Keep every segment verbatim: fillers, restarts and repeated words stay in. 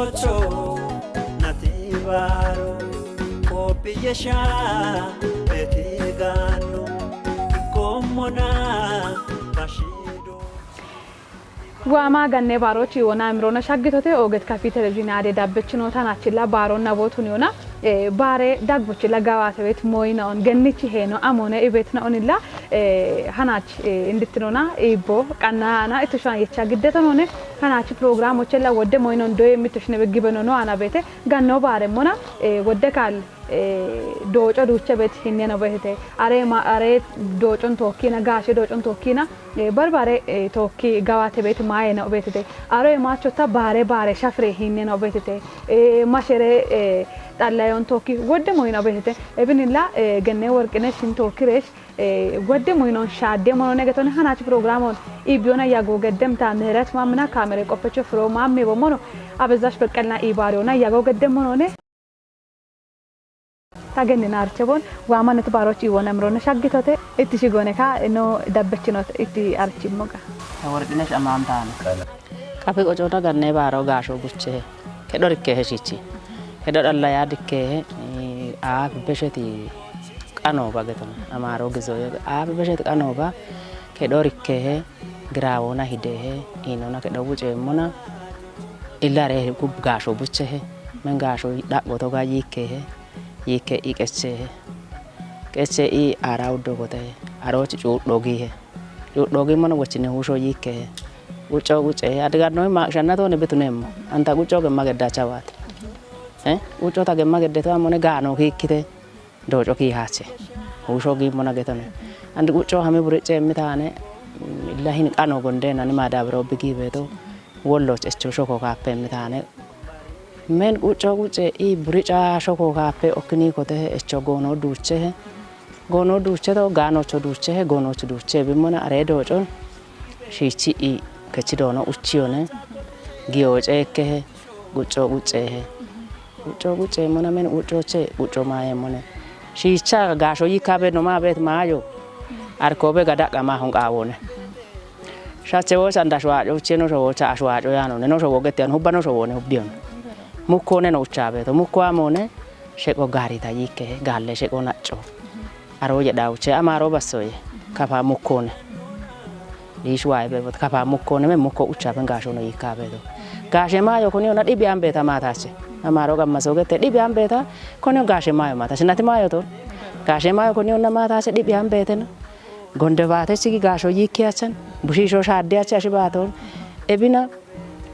Ocho nati baro kopiyesha beti gano komona bashido. Waama ganne baaroochi wona imiroona shaggitote ooget kafi televizhiine aade dabbechinoota naachilla baaronna bootun yona, eh, baare dagbuchilla gawaate beet mooyinaon gennichi heeno amoone ibeetinaonilla, eh, hanaach, eh, indittinona iibbo qannaana ittushan yecha giddetonone hanaach pirogiraamochella wodde mooyinon doye mittushine beggibenono ana beete ganno baaremmona, eh, wodde kaal, eh, dooco duuche beet hinneno beetete. Are ma-, are doocon tookkina, gaashe doocon tookkina, eh, barbare, eh, tookki gawaate beet maayena beetete. Are maachotta baare baare shafire hinnena beetete. Eh, mashere, eh, xallayon tookki wodde mooyina beetete. Ebinilla, eh, genne worqine shin tookki reesh, eh, wodde mooyinon shaadde mono negetone hanaach pirogiraamon iibiyona yago geddem ta ምህረት ማምና ካሜሬ ቆፈቸው ፍሮ ማሜ በሞኖ አበዛሽ በቀልና ኢባሪዮና ያጎ ገደም ሆኖነ ታገኝና አርቸቦን ዋማነት ባሮች ይወነ ምሮነ ሻግቶተ እትሺ ጎነካ ኖ ደበችኖት እት አርቺ ሞጋ Worqinech Amaantaano. Qafi qocoota ganne baaro gaasho buche. Kedo rikke heshichi. Kedo dhalla yaa dikke, eh, aaf besheti qano bageton. Amaaro gizo aaf besheti qano ba. Kedo rikke he, giraawona hide he, inona kedo wuceemmona. Illare he gub gaasho buche he. Men gaasho dhaqgo toga yikke he. Yikke i qeche he. Qeche i ara uddo gote he. Arochi cuudho gi he. Cuudho gi mono wochine huusho yikke he. Qucco qucce he. Adiganno maaqshanna toone bituneemmo. Anta qucco gemma geddacha waati. Eh? Qucco ta gemma geddeto amone gaano kiikkite. Dooco kiihaache. Huusho giimmona getone. Andi qucco hami buricce mitaane, mm, illa hin qano gonde nani maadabiro bigi beeto. Wolloch echo shoko kaappe mitaane. Men qucco qucce i burica shoko kaappe okkini kote echo goono duuche he. Goono duuche to gaanocho duuche he, goonocho duuche bimmona are doocon. Shiichi i kechi doono uchiyone. Giyooce ikke he. Qucco qucce he. Qucco qucceemmona men quccoche qucco maayeemmone. Shiicha gaasho yikka beedno maa beet maayo. Arkoobe gadaqqa maa honqaawoone. Shache woocha nda shuwaaco ucheno showoocha ashuwaaco yaanone. No showo gette yaano hubba no showoone hubbiyon. Mukkoone no uchaa beeto. Mukko amoone sheqo gaarita yikke gaalle sheqo nacco. Aro jedha uche amaaro bassoye. Kafa mukkoone. Liishu wae bebot kafa mukkoone me mukko ucha ben gaasho no yikka beeto. Gaashe maayo koni ona dhibi ambeeta maatache. Amaaro gammaso gette dhibi ambeeta koni gaashe maayo maatache. Nati maayo to. Gaashe maayo koni ona maatache dhibi ambeetena. Gonde baate chigi gaasho yikke achan. Bushiisho shaadde ache ashi baaton. Ebina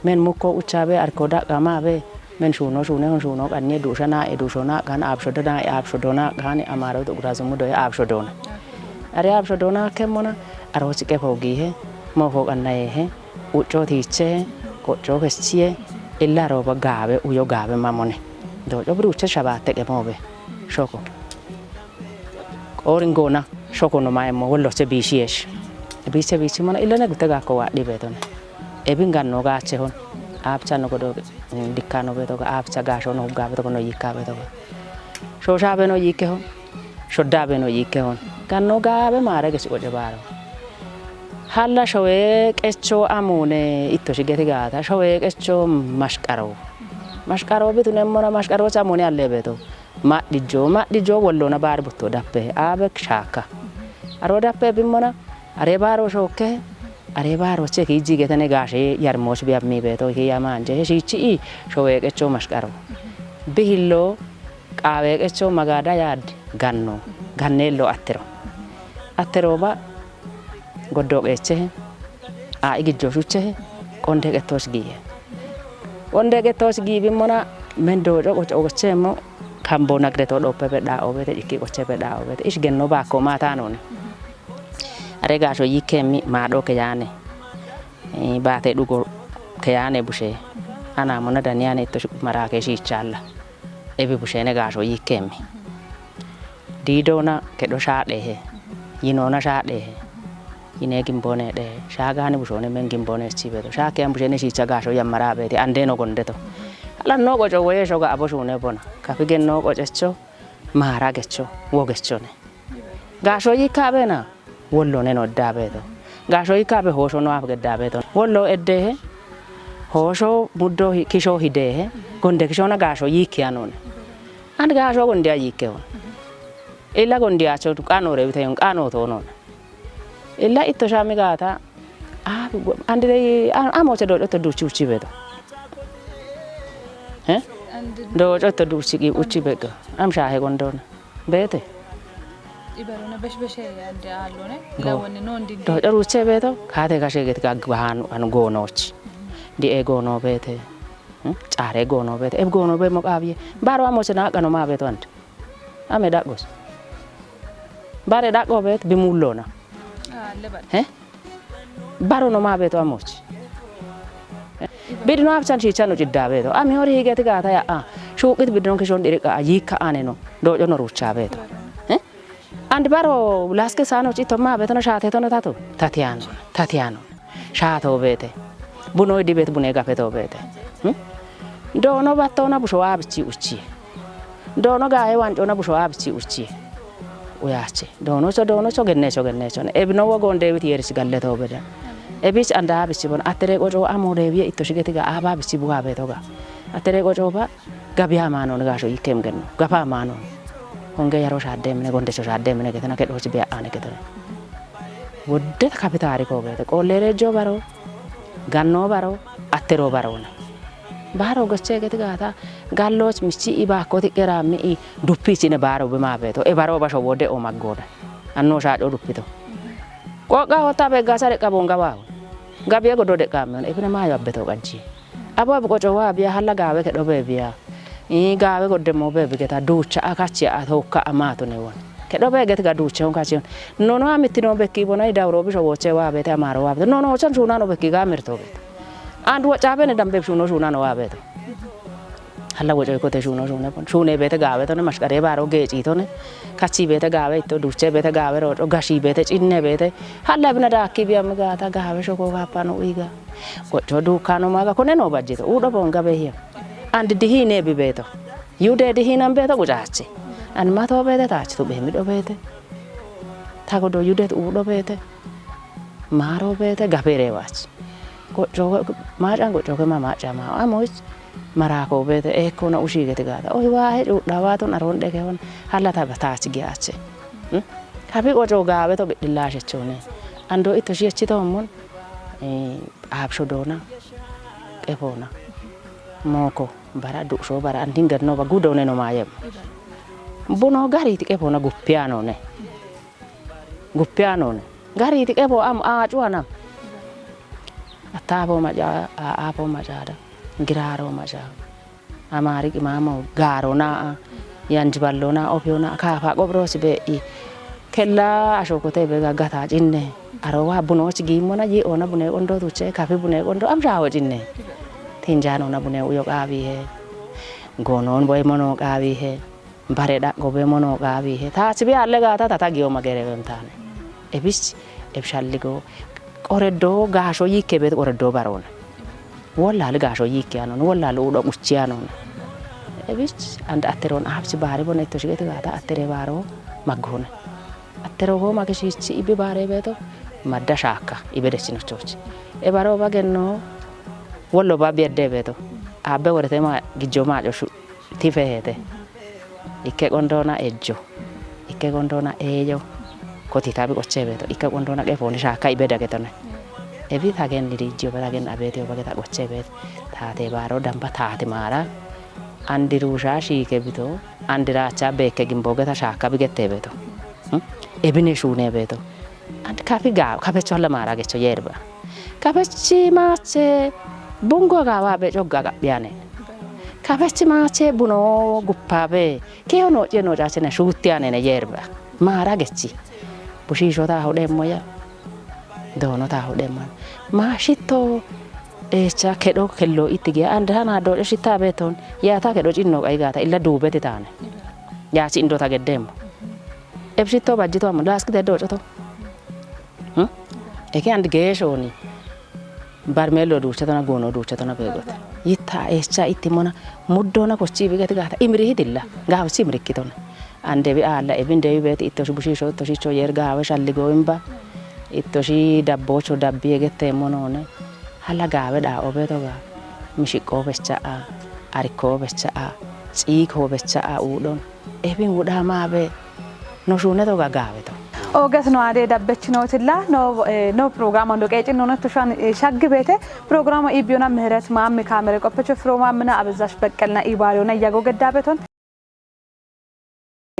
Men mukko uchabe arko daqamabe men shuno shune hon shuno qanye dusha na e dusho na kan absho dona e absho dona kan amaro to gura zumu do e absho dona. Are absho dona kemmona aro chike fogi he mo fo qannaye he ucco tiche he qocco keschiye illa roba gabe uyo gabe mamone. Do co bru uche shabate ke mobe shoko. Qoorin goona shokono mayemmo wolloche biishiyesh. Biiche biichi mana illane gute gaakko waadhi beetone. Ebin ganno gaache hon. Aabcha no godo, mm, dikkano beetoga, aabcha gaasho no hugga beetoga, no yikka beetoga. Shoshabe no yikke hon. Shoddabe no yikke hon. Ganno gaabe maare gesi qoce baaro. Halla showe qecho amune itto shigeti gaata. Showe qecho mashqaro. Mashqaro bitunemmona mashqaro chamune alle beeto. Madhijjo, madhijjo wolloona baari butto dappe, aabe shaakka. Aro dappe bimmona, are baaro shookke, are baaro che ki jigetene gaashe yarmoch bi ammi beeto ki yamanje, he shiichi i showe qecho mashqaro. Bihillo, qaawe qecho magada yaad ganno, gannello attero. Attero ba, Goddo qeechehe, aa'i gijjo shuchehe, qonde qettoos giihe. Qonde qettoos giibimmona men dooco qoco qocheemmo kambo nagreto dhoppefe dhaa'oobete cikki qochefe dhaa'oobete ish genno baakko maataanoone. Are gaasho yiikkeemmi maadho keyaane, eh, baate dhugo keyaane bushe. Anaamona daniyaane itto shuqu maraake shiichaalla. Ebi busheene gaasho yiikkeemmi. Diidoona kedho shaadheehe. Yinoona shaadheehe. Yinee gimboone dhehe. Shaagaani bushoone men gimboone echi beeto. Shaakkeyan busheene shiicha gaasho yammara beeti. Andeeno gondeto. Halannoo qoco woyee shoga abo shuune bona. Kafi gennoo qocecho maara gecho wogechone. Gaasho yiikka abeena. Wollo neno eddaa beeto. Gaasho yiikka abe hoosho no aaf geddaa beeto. Wollo eddeehe. Hoosho muddo hi-, kisho hideehe, gonde kishona gaasho yiikkiya noona. Andi gaasho gondiya yiikkeho. Illa gondiyacho qanoore biteyon qanooto noona. Illa itto shami gaata, ah, andire, ah, amoche doocotto duuchi uchi beeto. Eh? Doocotto duuchi uchi beeto. Am shaahe gondoona. Beete. Ibarona beshbeshe ande aallone. Go. Lawonne non dindi. Dooco ruuche beeto, kaate kashe geti gag bahan anu goonochi. Di e goono beete. Hmm? Caare goono beete. Eb goono be mo qaabiye. Baro amoche na qano ma beeto ande. Ame daqqos. Bare daqqo beet bimullona. Ah, lebat. Eh? Baro no ma beeto amochi. Bidino abchan shiichano cidda beeto. Ami hori higeti gaata ya'a. Shuuqit bidino kishon dhiriqa yiikka ane no. Dooco no ruucha beeto. Eh? And baro laske saano cito ma beeto no shaate tono tato. Tatiyano. Tatiyano. Shaato beete. Buno idi beet bune gafeto beete. Hmm? Doono battona busho abichi uchi. Doono gaaye wancona busho abichi uchi. Uyaache. Doonocho, doonocho, gennecho, gennecho. Ebino wogon David yeris galleto beda. Ebich anda abichi bon. Atere qoco amo David itto shigeti ga aba abichi buga beto ga. Atere qoco ba gabiya manon gaasho yikkem genno. Gafa manon. Honge yaro shadde mine, gondecho shadde mine getena kedhochi be ane getena. Wodde kapitaari ko beete. Qolle rejo baro. Ganno baro. Attero barona. Baaro gochee geti gaata galloch michi i baakko tiqqera mi'i duppiichine baaro bi maa beeto. E baro basho wode o maggoda. Anno shaaco duppito. Qoqqa hotta beggasa deqqa bonga waawo. Gabiye godo deqqa ammeon. Ebine maayo abbeto qanchi. Abo abi qoco waa biya halla gaawe kedho be biya. Ii gaawe godde mo be bigeta duucha akachi a tokka amato ne won. Kedho be geti ga duuche on kachi on. Nono amittino bekki bona i dawro bisho woche waa beete amaro waa beete. Nono chan shunano bekki ga mirto beete. And woca bene dambe shuno shunano waa beeto. Halla woco ikote shuno shune bon. Shune beete gaawe tone mashqare baaro geeci tone. Kachi beete gaawe itto duuche beete gaawe roco gashi beete cinne beete. Halla bina daakki biya mi gaata gaawe shoko gaapano uiga. Gocho duukkano maga kone no bajjito. Udo bonga behiya. And dihine bi beeto. Yude dihinan beeto gucache. And mato beete taach tu be mi do beete. Tago do yudet udo beete. Maaro beete gafeere waach. Goco maacan goco kema maaca maa amoch maraako beete eekona ushi geti gaata. Ohi waahe cuudha waatun aroon dheke hon hallata bataach giyache. Hmm? Kafi qoco gaawe to bidhillaashechone. Ando itto shiyechi to mon, eh, aabsho doona, qefoona, mooko bara, du'sho bara, andin gadno ba gudone no maayem. Buno gariti qefoona guppiyaanone. Guppiyaanone. Gariti qefo am aacuwanam. Attaafo maca, aafo macaada. Giraaro maca. Amaari qimaamo gaarona, yanjiballona, ofiyona, kaafa qobroosi bee'i. Kella ashokote bega gata cinne. Arowa bunoochi giimmona yii'oona bune qondo tuche, kafi bune qondo amshaawo cinne. Tinjaanona bune uyo qaawihe. Goonoon boy mono qaawihe. Bare dhaqqo be mono qaawihe. Taach bi alle gaata tata giyo magere bemtaane. Ebich, ebshalligo. Qoreddo gaasho yikke beet qoreddo baroona. Wollaali gaasho yikke anon, wollaali udo quchi anon. Ebich, and atteron abchi baari bone itto shigeti gaata attere baaro maggoona. Attero go mageshichi ibi baare beeto, madda shaakka, ibe dechinochochi. E baro bagenno, wollo ba biedde beeto. Abbe worete ma gijjo maaco shu, tifehete. Ikke qondoona ejjo. Ikke qondoona eeyo. Koti tabi qoche beeto. Ikke qondoona qefooni shaakka ibe dagetone. Ebi tagen diri ijjo betagen abeeti obageta qoche beet. Taate baaro damba taate maara. Andirusha shiike bito. Andiraacha beekke gimboogeta shaakka bigette beeto. Hmm? Ebine shuune beeto. And kafi ga, kafecho alla maara gecho yerba. Kafechi maache bungo gawa be cogga gaphiyane. Kafechi maache buno guppabe. Kiyo no je no jachene shuuttiyane ne yerba. Maara gechi. Bushiisho ta hodhemmo ya. Doono ta hodhemmo. Ma shitto echa kedo kello ittige and hana do shitta beton. Ya ta kedo cinno qaigata illa duubete taane. Ya cindo ta geddemmo. Ebshitto bajjito ammo laaskite doocoto. Hmm? Eke and geeshoni. Barmeelo duuchatona goono duuchatona beegote. Yitta echa ittimona muddona kochi bigati gaata imiri hitilla. Gaawo si imirikkitona. Ande bi aalla ebin dewi beeti ittoshi bushiisho ittoshicho yer gaawe shalligo imba. Ittoshi dabbocho dabbi egetteemmo noone. Hala gaawe dhaa obeto ga. mishiqqoo becha'a, arikkoo becha'a, ciikoo becha'a uudhon, ebin wudhaa maabe, no shuuneto gagaaweto. Ooges no aadee dabbechinootilla, no, eh, no pirogiraama hundo qeecinnoonetto shan, eh, shaggi beete, pirogiraama iibbiyona ምህረት Maammi, kaamere qoppecho Firoo Maammina, Abezash Beqqelina, Iibaariyona Yago Geddaabeton.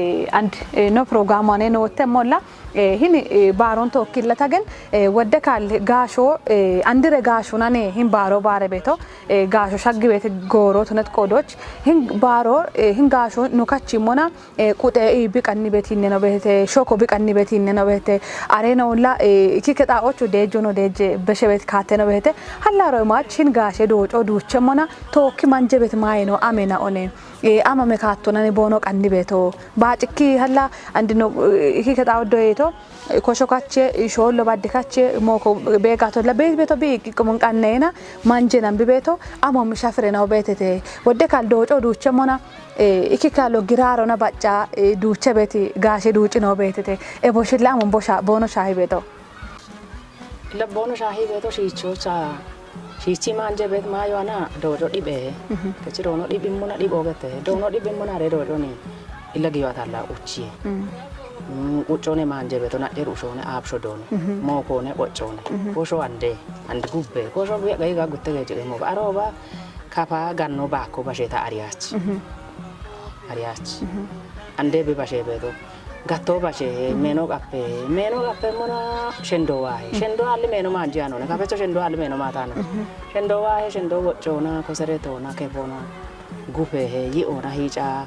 Eh, and, eh, no pirogiraama ne no wotte molla, eh, hin, eh, baaron tokkilla tagen, eh, wodde kal gaasho, eh, andire gaasho nane hin baaro baare beeto, eh, gaasho shaggi beete gooro tunet qoodoch, hin baaro, eh, hin gaasho no kachi mona, eh, quxe i biqanni betinne no beete, shoko biqanni betinne no beete, are no la, eh, ki kexaochu deejo no deeje beshe beet kaate no beete, hallaro mach hin gaashe dooco duuche mona, tookki manje beet maaye no amena one. Eh, ama me kaattonane boono qanni beeto. Baacikki halla andino, eh, iki kexawo doyeeto, eh, kosho kache, eh, shoollo badde kache, mooko beegato la be-, beeto bi qiqqumun qanneena, manje nambi beeto, amo mi shafire no beetete. Wodde kal dooco duuche mona, eh, iki kalo giraarona bacca, eh, duuche beeti gaashe duuci no beetete. E boshilla amo bosha-, boono shaahi beeto. Illa boono shaahi beeto shiichoocha, shiichi maanje beet maayo ana dooco dhibe. Mhm. Kechi doono dhibimmuna dhibo gete. Doono dhibimmuna re dooconi. Illa giyo atalla uchi. Mm. Mm, quccone maanje beeto na'e rushone aabsho doone. Mhm. Mookone qoccone. Mhm. Kosho ande, and gubbe. Kosho buya gayi ga gutte geje mo. Aroba kafa ganno baakko basheta ariyachi. Mhm. Ariyachi. Mhm. Ande be bashe beeto. Gatto bashe, mhm, meeno qappe, meeno qappe mona shendo waahe. Mhm. Shendo alli meeno maanji anone. Kapecho shendo alli meeno maatano. Mhm. Shendo waahe, shendo woccoona, kosere toona, kefona, gufehe, yi'ona, hiica,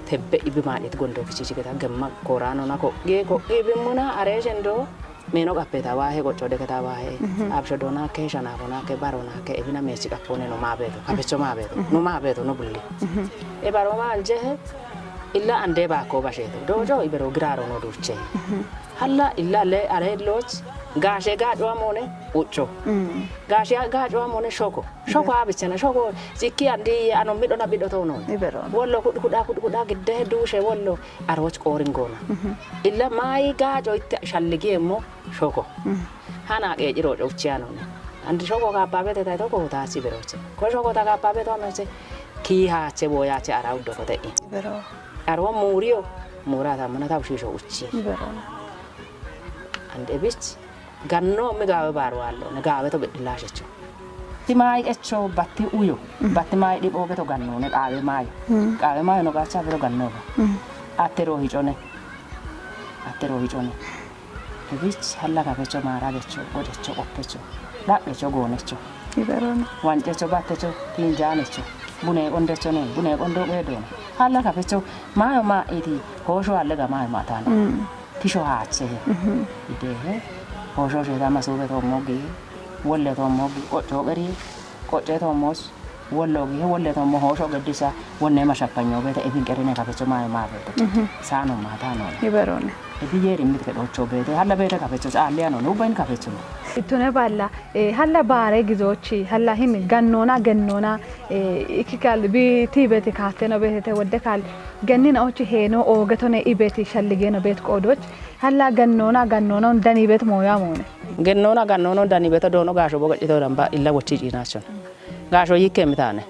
tebbe ibi maadhit gondo kichichi geta gemma koranona koqqi, koqqi ibi mona are shendo meeno qappeta waahe, qocco deketa waahe. Mhm. Absho doonaakke, shanaafoonaakke, baroonaakke, ebina meechi qaphoone no maabeeto, kapecho maabeeto, mhm, no maabeeto, no bulli. Mhm. E baro maaljehe, illa ande baakko basheeto. Doojo ibero giraaro no duuche. Mhm. Halla illa le are looch, gaashe gaaco amoone ucco. Mm. Gaashe gaaco amoone shoko. Shoko abichena, shoko sikki andi ano midho na bidho tono. Ibero. Wollo kudhu kudha kudhu kudha gidde duushe wollo aroch qoorin goona. Mhm. Illa maayi gaaco itte shalligiemmo shoko. Mhm. Hana qeeciro cocchianone. Andi shoko kaapabete tayto ko taasi beroche. Ko shoko ta kaapabeto amese ki haache boyache ara uddo ko te'i. Ibero. Aro muuriyo, muura ta mona ta ushisho uchi. Ibero. And ebich ganno mi gaawe baaru allo, ne gaawe to bidhillaashecho. Ti maayi qecho batti uyo, mm, batti maayi dhipho beto ganno, ne qaawe maayo. Mm. Qaawe maayo no gaacha biro ganno ba. Mm. Attero hicone. Attero hicone. Ebich halla kapecho maara becho, odecho qoppecho. Dhaqecho goonecho. Iberona. Wancecho battecho, tinjaanecho. Bune qondecho ne, bune qondo qeedono. Halla kapecho maayo ma iti, hoosho alle ga maayo ma taana. Mm. Tisho haachehe. Mhm. Idehe. Hoosho sheeta masuube toommo gi. Wolle toommo gi. Qocco qeri. Qocce toommo wollo gi. Wolle toommo hoosho geddisa. Wonne mashakkanyo beete ebin qerine kapecho maayo ma beete. Mhm. Saano ma taano. Iberone. Ebi yeeri mitke dhocho beete. Halla beete kapecho caalli ano. Ubben kapecho. Ittune balla. Eh, halla baare gizochi, halla hin gannoona, gannoona, eh, ikikal bi ti beti kaateno betete wodde kal gannina ochi heeno oogetone ibeti shalligeno bet qoodoch, halla gannoona, gannoona dani bet mooya moone. Gannoona, gannoona dani beto doono gaasho boga cito damba illa wochi ciinachon. Gaasho yikke mitane.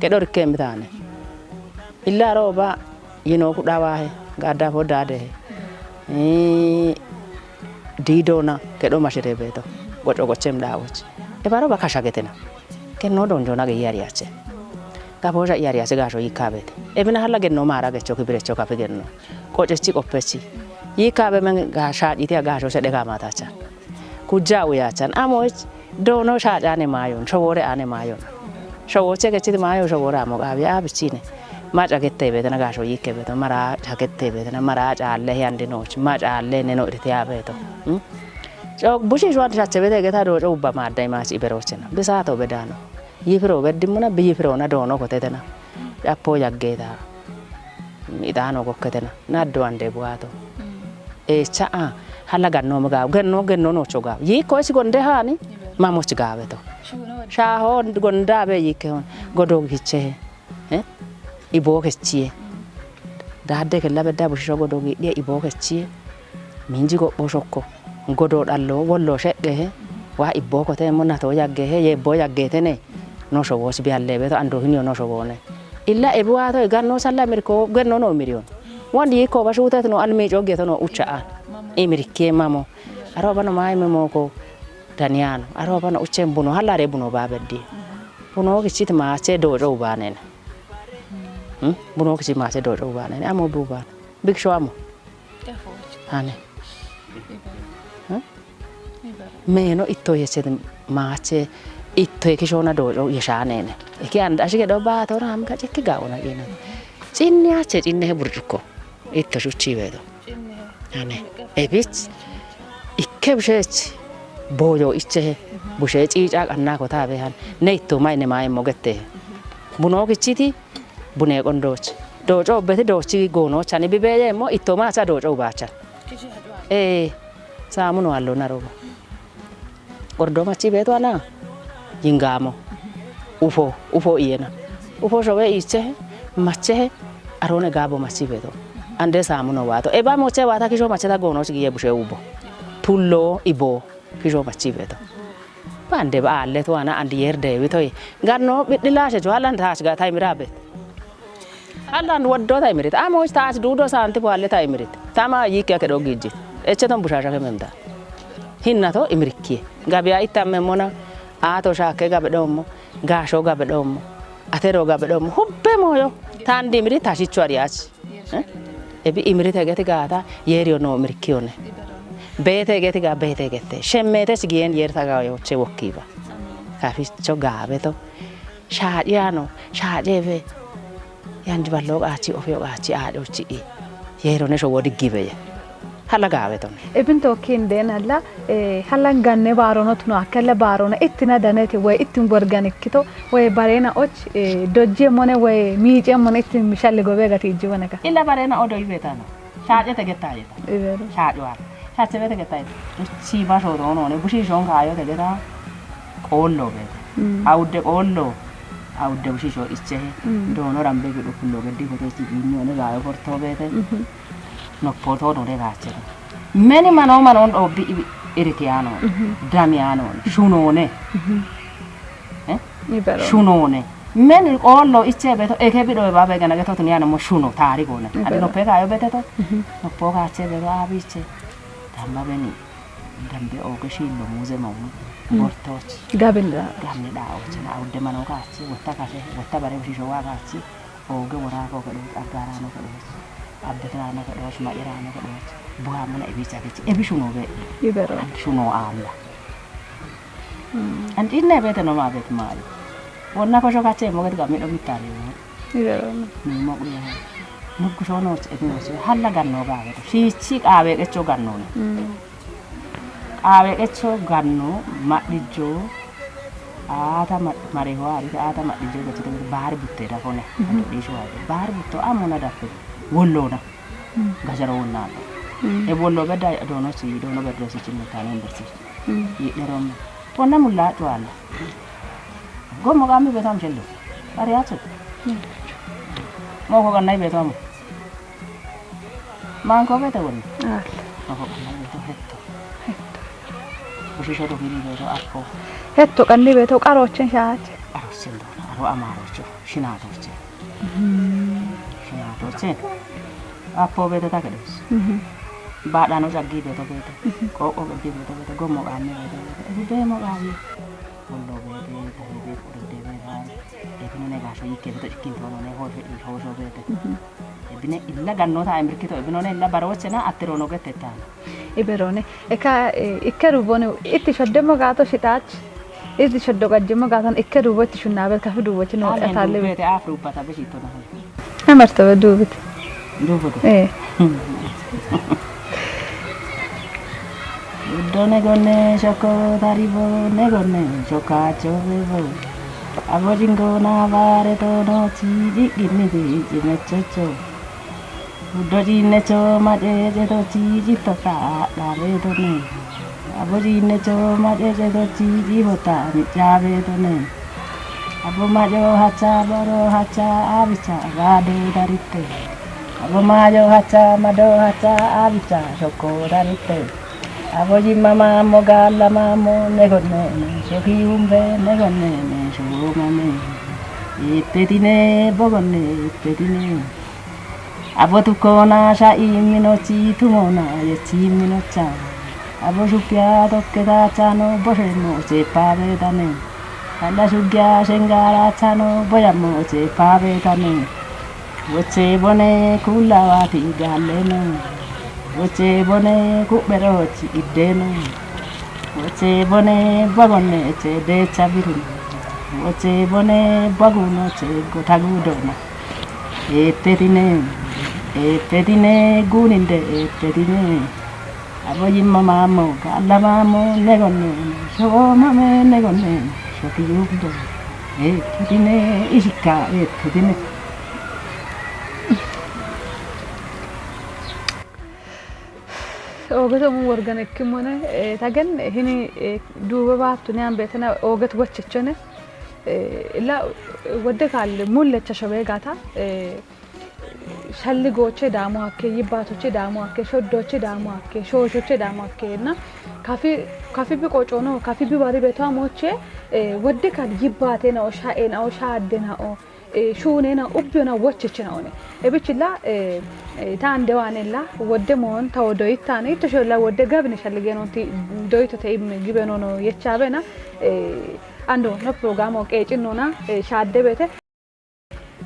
Gedor ikke mitane. Illa rooba yino kudhawahe, gaadafo daadehe. Eh, diidoona, kedho mashire beeto. Goco gochem dhaawoch. E baro ba kasha getena. Kenno donjona ge yariyache. Gaboja yariyache gaasho yikabete. Ebina halla genno mara gecho kibirecho kafi genno. Qocechi qoppechi. Yikabe men gaasha itiya gaasho shedhe gamatacha. Kujja uyachan. Amoch Doono shaacaane maayon, showoore aane maayon. Showooche gechiti maayo showoore amo qaawi aabichine. Maaca gette beetena gaasho yikke beeto, mara cagette beetena, mara caalle he andi nooch, ma caalle neno iriti aabeeto. Hmm? Co bushiishu andi shache beete geta dooco ubba maadda imaachi iberoochena. Bisaato bedaano. Yifiro beddimmuna, bi yifiroona doono kotetena. Cappoo yaggeeta. Ixaano gokketena. Naddo ande buwaato. Eecha a, hala ganno mi gaaw, ganno, ganno noocho gaaw. Yiikko isi gonde haani, mamoch gaaweto. Shaaho gondaabe yiikke hon, godo gichehe. Eh? Iboo kechiye. Daadde kella bedda bushisho godo giidhiye iboo kechiye. Minji gopho shokko. Godo dhallo, wollo shedhehe. Wa iboo kote mo nato yaggehe, ye iboo yaggetene. no showos biyalle beto ando hinyo no showone. Illa ebi wato ganno salla mirko genno no miriyon. Wandi yiko bashutet no an mico geto no ucha an. Imirke mamo. Aro bano mai memoko Daniyano. Aro bano uchen buno halare buno babeddi. Buno kichit mache dojo ubanene. Hmm? Buno kichit mache dojo ubanene. Amo buban. Big show amo. Ane. Hmm? Meno itto yechet mache itto ye kishona dojo yeshanene. Eki and ashige do ba to ram ga chekki ga ona yena. Chinni ache chinne he burjuko. Itto shuchi bedo. Ane. Ebich ikke bushech boyo iche he. Bushe cica qanna ko tabe han. Ne itto mai ne mai mogette. Buno kichiti bune qondoch. Dojo beti dochi gono chani bibeye mo itto ma cha dojo bacha. Eh, samuno allo naroba. Ordo machi beto ana. Yingamo. Ufo, ufo iyena. Ufo showe iche, mache, arone gabo machi beto. Ande samuno wato. Eba moche wata kisho mache ta gono chigi ye bushe ubo. Tullo ibo kisho machi beto. Bande ba alle to ana andi yer de wito. Ganno bidila she jwalan ta ga taimira bet. Hallan woddo ta imirit. Amo ta as dudo santi po alle ta imirit. Tama yike ke do gijji. Eche ton bushasha ke memda. Hinna to imirikkiye. Gabiya ittamme mona. Ato shake gabe dommo. Gasho gabe dommo. Atero gabe dommo. Hubbe moyo. Tandi imirit tashicho ariach. Eh? Ebi imirit egeti gata yeriyo no imirikkiyo ne. Bete egeti ga bete egete. Shemmete sigiyen yer tagayo che wokkiba. Kaficho gabe to. Shaaciyaano, shaaceefe, yanju ballo qaachi, ofeyo qaachi, aaco chi'i. Yeerone showo diggibeye. Hala gaawe tone. Ebin tokki indeenalla, eh, hala ganne baarono tuno akkelle baarona ittina danete woy ittin gorgan ikkito woy bareena och, eh, dojje mone woy miice mone ittin mishalle gobe gati ijji woneka. Illa bareena odo ibetano. Shaacete gettaayeta. Ibero. Shaacuwara. Shaachebete gettaayeta. Shiima shootoonoone bushiishoon kaayote geta qoollo beete. Mm. Awudde qoollo. Awudde bushiishoo ichehe. Mm. Doono rambe gidu kullo geddi kote sigiinyoone gaayo gortoo beete. Mhm. Noppoo toonoone gaachete. Meni manoo manoon dhoobbi ibi iritiyaanoone. Mhm. Damiyaanoone. Shunoone. Mhm. Eh? Ibero. Shunoone. Men qoollo iche beto eke bido eba be gana geto tuni ano mo shuno tari gone. Adi Ibero. Noppe kayo beteto. Mhm. Noppo kache beto abiche. Damba beni. Dambe oge shillo muze mo. Mm. Bortoch. Gabinda. Gamne da oche na awudde mano kache. Wotta kache. Wotta bare ushisho wa kache. Oge wora ko kedo agara no kedo. Abbe kira no kedo. Ma ira no kedo. Buha mona ebicha keche. Ebi shuno be. Ibero. Shuno amla. Mm. An inne bete no ma bet maayo. Wonna ko shoka che mo get ga mi do mitari mo. Ira. Ni mo ku ya. Mo ku shono che mi mo che halla ganno ga ga. Shi chi ka we ke cho ganno ne. Mm. Ka we ke cho ganno ma di jo. Ata ma mare ho ari ata ma di jo ga che bahar butte da ko ne. Mhm. Di sho ari. Bahar butto amona da ko. Wollo na. Mm. Gajaro wonna. Mm. E wollo be da do no si do no be do si chin ta ne bersi. Mm. Yi'neroommo. Konna mullaa cuwaalla. Gommo qaammi beeto amo shello. Ariyaatso. Mm. Moo ko qannai beeto amo. Maanko beete wonni. Aal. Moo ko qannai beeto hetto. Hetto. Bushiisho dogiri beeto akko. Hetto qanni beeto qaroochen shaache. Qaroochen doona. Aro amaaroocho. Shinaatooche. Mhm. Shinaatooche. Appoo beete ta kedhoos. Mhm. Baadhaano caggi beeto beete. Mhm. Qooqqoo caggi beeto beete. Gommo qaammi beeto beete. Ebi beemo qaammi. Ollo beete, tahi beete, qodde beete. Ebinone gaasho yikke beeto cikkintoonone hoosho, hoosho beete. Mhm. Ebine illa gannoota ayimirkito, ebinone illa baroochena attirono gettettaano. Iberone. Eka, eh, ikke duubone itti shoddemo gaato shixaach. Itti shoddo qajjemo gaaton ikke duubo itti shunnaabet kafi duubochi no Amen atalle. Duubete afrubbata beshitto na. Amarto be duubit. Duubote. Eh. Done gonne shoko taribo, ne gonne shoka chobebo. Abojingo na bare to no chi ji ginni ji ji mechocho. Uddo ciinnecho maceeceto ciicitto xaadha beetone. Abo ciinnecho maceeceto ciici hotta micca beetone. Abo maco hacha boro hacha abicha gaado daritte. Abo maco hacha mado hacha abicha shokko daritte. Abo yimma maammo gaalla maammo ne gonne ne, shoki yumbe ne gonne ne, shomame. Ittitine bogonne ittitine. Abo tukona sha iminochi tumona yechi iminocha. Abo shupia tokketa chano boshe mo che pabe dane. Hala shugia shengara chano boya mo che pabe dane. Woche bone kula wati galeno. Woche bone kuberochi ideno. Woche bone bagone che de chabirun. Woche bone baguno che gotagudona. Epetine, epetine, guninde epetine. Abo yimma maammo, gaalla maammo, ne gonne, shogo mame ne gonne, shoki yubdo. Epetine, ishikka epetine. Oogete umu worgan ekkimmone, eh, tagen hini, eh, duube baattu ne ambeetena ooget wochechone, eh, illa wodde kaalle mullecha shobee gaata, eh, shalli gooche daamo hakke, yibbaatoche daamo hakke, shoddoche daamo hakke, shooshoche daamo hakke, na kafi, kafi bi qocono, kafi bi bari beto amoche, eh, wodde kaal yibbaate na o, sha'e na o, shaadde na o, eh, shuune na ubbiyo na wocheche na one. E bichilla, eh, eh, ta ande waanella, wodde moon, ta wodoyittaane, itto sholla wodde gabine shalligeno ti doyitote imme gibeno no yechaabe na, eh, ando no programo qeecinona, eh, shaadde beete.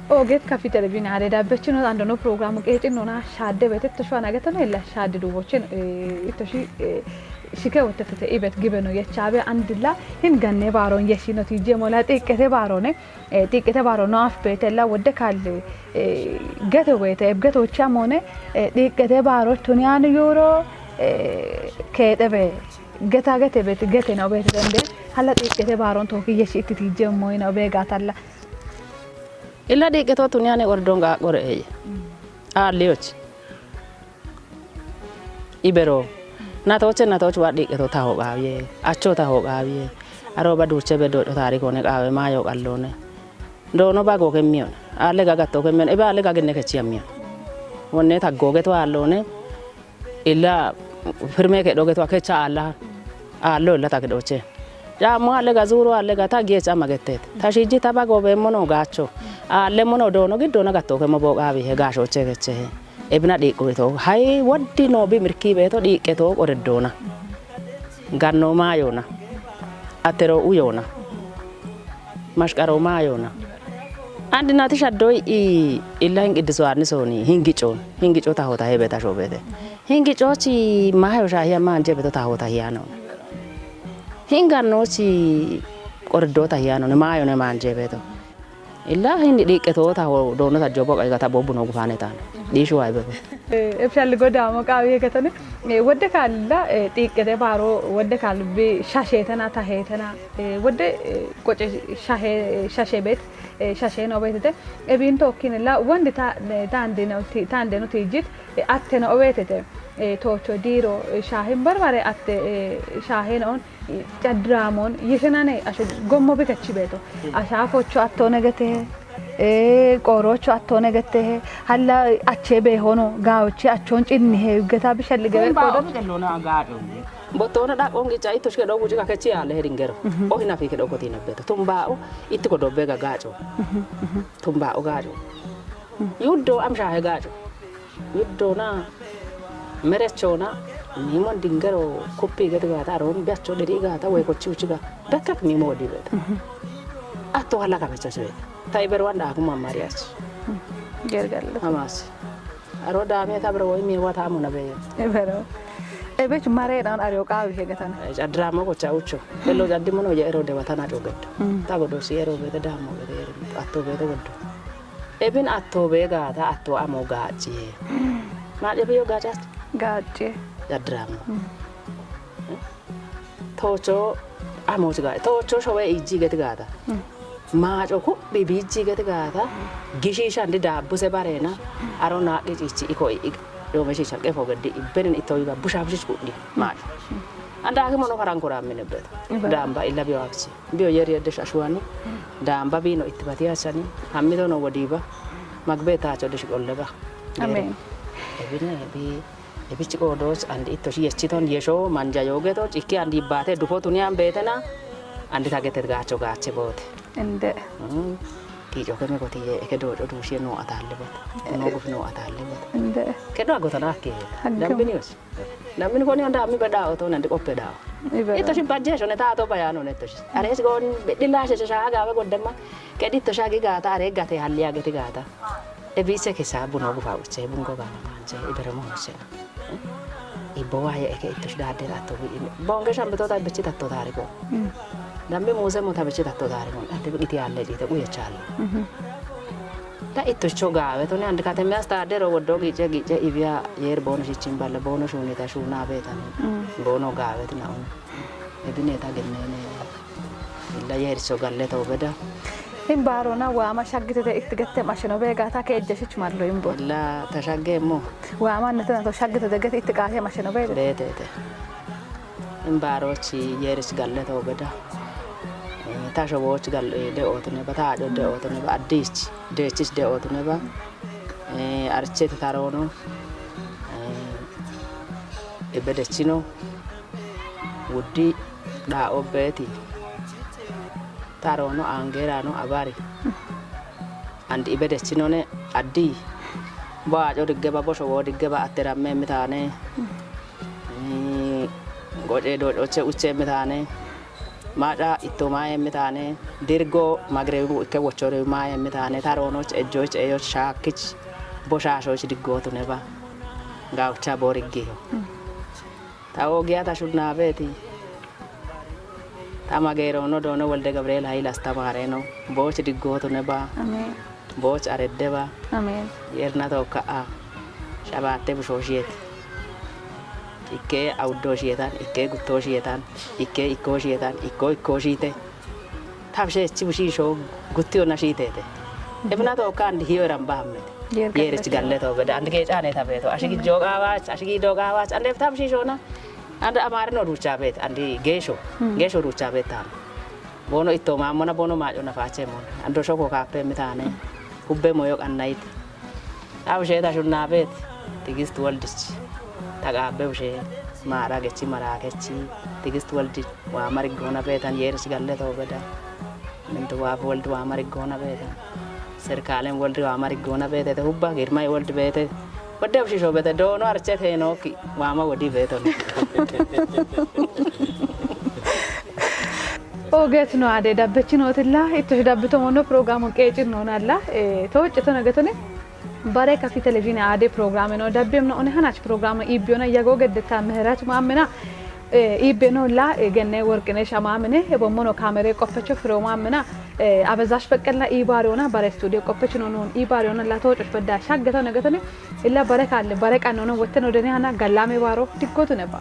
Ooget kafi televizhiine aade dabbechino ando no programo qeecinona shaadde beete itto shuwa nagetano ella shaadde duubochen, eh, itto shi, eh, shike wottetete ibet gibeno yechaabe andilla hin ganne baaron yeshino tije mola xiqqete baarone, eh, xiqqete baaro no af beetella wodde kaalle, eh, gete woyte ebgetocha moone, eh, xiqqete baaro tuniyan yuuro, eh, keexebe geta gete beet gete no beete dende hala xiqqete baaron tooki yeshi itti tije moyna obe gaatalla. Illa diiqqe too tuniyane ordon qaaqqore eeyye. Aalliyochi. Ibero. Natooche natooch wa diiqqe too taho qaawiye. Acho taho qaawiye. Aro ba duuche be doodho taarikone qaawe maayo qalloone. Doono ba gooke miyon. Aalle gagatto ke miyon. Ibe aalle gaginne kechi miyon. Wonne taggoge to aalloone. Illa firme ke doge to akecha alla. Allo illa ta gedoche. Jammo alle ga zuro alle ga ta giye chama gettet. Ta shiji ta bago be mono gacho. Alle mono doono giddo na gatto ke mo boqawi he gashoche geche he. Ebina diqo to. Hay woddi no bi mirki be to diqe to qoredona. Ganno mayona. Atero uyona. Mashqaro mayona. Andi nati shaddoi i illa hin qiddiso anni sooni hin gicoon. Hin gico ta hota hebe ta shobete. Hin gicochi mayo shahiya manje beto ta hota hiyano. Hin gannochi qoreddo ta hiyano ne mayo ne manje beto. Illa hin diqe to ta ho doono ta jobo qai gata bobu no gufane tan. Dishu ay bebe. Eh, ebshalli godaamo qaawi hegetone. Eh, wodde kaalla, eh, xiiqqete baaro, wodde kaalbi shasheetena, taheetena, eh, wodde, eh, qoce shahe, shashe beet, eh, shashe no beetete. Ebin tokkinilla, wondi ta, eh, taandeno ti, taandeno tiijit, eh, atteno obeetete. Eh, toocho diiro, eh, shaahin barbare atte, eh, shaahen on, Caddiraamoon yishinane asho gommo bikechi beeto. Ashaafocho attoone gete, eh, qoorocho attoone gete, halla ache beehono, gaawoche achoon cinnihe, geta bishalli gebe Tumbaa'o qodo. Bitelloona gaadho. Bottoona dhaqqoon qicca itto shike dhogu ciqa kechi yaale heringero. Mhm. O hinafi ke dhogo tine beeto. Tumbaa'o itti ko dobbe ga gaaco. Mhm, mhm. Tumbaa'o gaaco. Mhm. Yuddo am shaahe gaaco. Yuddoona, merechona, mimon dingero kuppi geti gata, aron biacho deri gata, we kochi uchi ga, bekkak mimo di beta. Mhm. Atto hala ka becha se. Tai berwan da kuma mariach. Mhm. Gergallo. Amas. Aro dame ta bro mi wata amuna be. E bero. E bech mare dan aryo qawi he gatan. Adra mo ko cha ucho. Elo jaddi mono ye ero de watana joget. Mhm. Ta godo si ero be de damo be de atto be de godo. Ebin atto be gaata atto amo gaacciye. Maace be yo gaacas? Gaacce. Yaddiraamo. Mm. Toocho amo ti gaacce. Toocho showe ijji geti gaata. Mm. Maaco kubbi bi ijji geti gaata. Gishiishandi daabbuse bareena. Aro naaqi ciichi iko i-, i-, doome shiisha qefo geddi ibbenen itto yuga busha bushish kudhi. Maaco. Mm. Anda akimono farankora mine beto. Ibe. Daamba illa biyo akchi. Biyo yeri yedde shashuwani, daamba bino ittibati achani, hammido no wodiba, magbe tacho dish gollega. Amen. Ebine bi Ebichi qoodoch and ittoshi yechiton yesho manja yoogeto cikki and ibbaate dufo tuniyan beetena and tagete gaacho gaache boote. Inde. Mm. Kiico keme kotiye eke dooco duushiye noo ataalle boote. Noo guf noo ataalle boote. Inde. Kedo agotana akke. Haggam. Dambini yos. Dambini koni anda ammi beda oto nandi qoppe dao. Ibera. Ittoshi bajje shone taato bayano ne ittoshi. Ares gon bedilla sheshe shaha gawe goddemma. Kedi ittoshi agi gaata are gate halli ageti gaata. Ebise kesa buno gufa uche bungo gana manje ibere mo hosena. Ibo waye eke ittoshi dadde tatto bi. Bonge shambe tota bichi tatto tarigo. Mm. Dambe muse mo tabichi tatto tarigo. Ate bi iti alle dite uye chali. Mhm. Ta ittoshi cho gawe to ne and katemi astadero woddo gice gice ibiya yer bono shichin balle bono shuni ta shuna betan. Mm. Bono gawe tina un. Ebine ta gennene. Illa yeericho galle too beda. In baarona waama shaggitete itti gette mashino beegaata keejjashich mallo in bo. Illa ta shaggeemmo. Waama annetena to shaggitete gete itti qaate mashino beegate. Beeteete. In baarochi yeerich galle too beda. Eh, ta shobooch galle de'ootune ba, ta ajo de'ootune ba, addiich, deechich de'ootune ba. Eh, archete taroono. Eh, ibedechino. Wuddi dhaa'o beeti. Taroono aangeeraano abari. And ibedechinone addi. Bo aco diggeba, bo showoo diggeba, atteramme mitaane. Mm, gocee doocoche uche mitaane. Maca itto maaye mitaane. Dirgo magrebu ikke wochore maaye mitaane. Taroonoch ejjoich eyoch shaakich. Bo shaashoich diggootuneba. Gaawucha bo riggiyo. Ta oogiya ta shunnaabeeti. Ta mageeroono Doono Wolde Gabri'eel Hayil astamaareeno. Booch diggootuneba. Amen. Booch areddeba. Amen. Yerna tookka a. Shabaatte bushooshiyeeti. Ikkee awuddooshiyeetan, ikkee guttooshiyeetan, ikkee ikkooshiyeetan, ikkoo ikkooshiite. Tabshe echi bushiisho guttiyo nashiiteete. Ebina tookka andi hiyo eran bahammete. Yerech galle too beda andi geecaane tabeeto. Ashigi jooqaawaach, ashigi dooqaawaach, ande tabshiishona. And amaarino duuchaa beete, andi geesho, geesho duuchaa beetaan. Boono itto maammona, boono maaco nafaacheemon. Ando shoko kaappe mitaane. Hubbe moyo qannayite. Xa usheeta shunnaabeeti. Tigist Woldich. Ta qaabbe ushee. Maara gechi maraa gechi. Tigist Woldich. Waama riggoona beetan yeerich galle too beda. Mintu waafu Woldi waama riggoona beetan. Serkaalem Woldi waama riggoona beetete hubba Girmay Woldi beete. Wodde ushisho beete doono archet heenookki waama wodi beetoni. Ogeetino aade dabbechinootilla ittosh dabbitomonno pirogiraamo qeecinnoonalla, eh, tooccitona getone. Bare kafi televizhiine aade pirogiraameno dabbeemno one hanach pirogiraamo iibbiyona yagoo geddetta Mihirat Maammena, eh, iibbenolla, eh, genne Worqine Shamaamine, ebommono kaamere qoppecho Firoo Maammena, eh, Abezash Beqqella iibaariyona bare studio qoppecho noonoon iibaariyona la toocosh bedda shaggetone getone illa bare kaalle bare qannono wotteno dene hana gallaame baaro diggotune ba.